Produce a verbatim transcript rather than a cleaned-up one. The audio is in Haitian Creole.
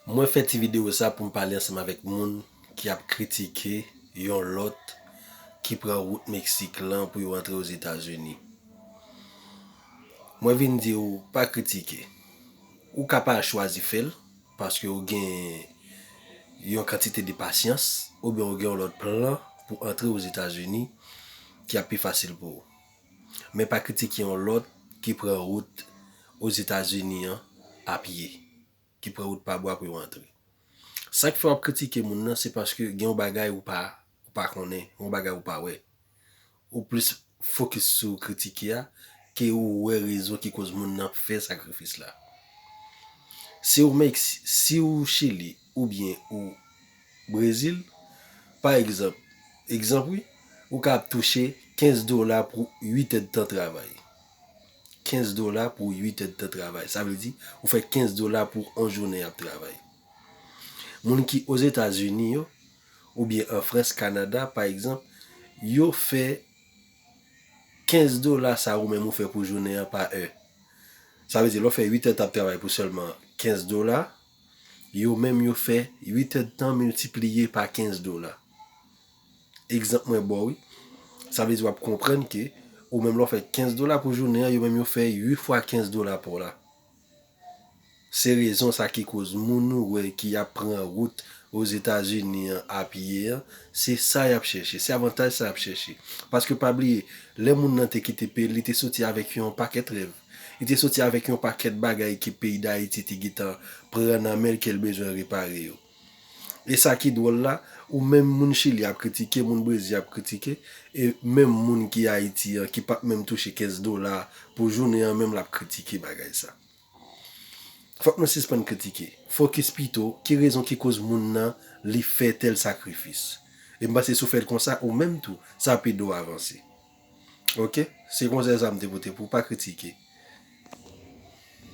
Mwen fè ti videyo sa pou m pale ansanm avèk moun ki ap kritike yon lòt ki pran wout Meksik lan pou yo antre Ozetazini. Mwen vin di w pa kritike. Ou ka pa chwazi fè l, paske ou gen yon kantite de pasyans, oubyen ou gen yon lòt plan pou antre Ozetazini ki ap pi fasil pou ou. Men pa kritike yon lòt ki pran wout Ozetazini an a pye, ki pran wout pa bwa pou yo antre. Sa k fè w ap kritike moun nan, se paske gen yon bagay ou pa, ou pa konnen, yon bagay ou pa wè. Ou plis fokis sou kritike a, ke ou wè rezon ki koz moun nan fè sakrifis la. Si ou Meksi, si ou Chili, oubyen ou Brezil, pa egzanp, egzanp wi, ou ka ap touche kenz dola pou uit èdtan travay. Kenz dola pou uit èdtan travay. Sa vle di, ou fè kenz dola pou yon jounen ap travay. Moun ki Ozetazini yo, oubyen an Frans, Kanada, pa egzanp, yo fè kenz dola sa ou menm ou fè pou jounen an pa è. Sa vle di, lè w fè uit èdtan ap travay pou sèlman kenz dola, yo menm yo fè uit èdtan miltipliye pa kenz dola. Egzanp mwen ba w wi. Sa vle di w ap konprann ke ou menm lè w fè kenz dola pou jounen an, yo menm yo fè uit fwa kenz dola pa w la. Se rezon sa ki koz moun ou wè ki ap pran wout Ozetazini an a pye an, se sa y ap chèche, se avantaj sa y ap chèche. Paske pa bliye, lè moun nan te kite peyi l, li te soti avèk yon pakèt rèv. Li te soti avèk yon pakèt bagay ke peyi Dayiti te gentan pran nan men l ke l bezwen repare yo. E sa ki dwòl la, ou menm moun Chili ap kritike, moun Brezil ap kritike, e menm moun ki Ayiti an, ki p ap menm touche kenz dola pou jounen an, menm l ap kritike bagay sa. Fòk nou sispann kritike. Fokis pito, ki rezon ki koz moun nan li fè tèl sakrifis. E m panse si w fè l konsa, ou menm tou, sa ap ede w avanse. Oke? Se konsèy sa m te pote pou w, pa kritike.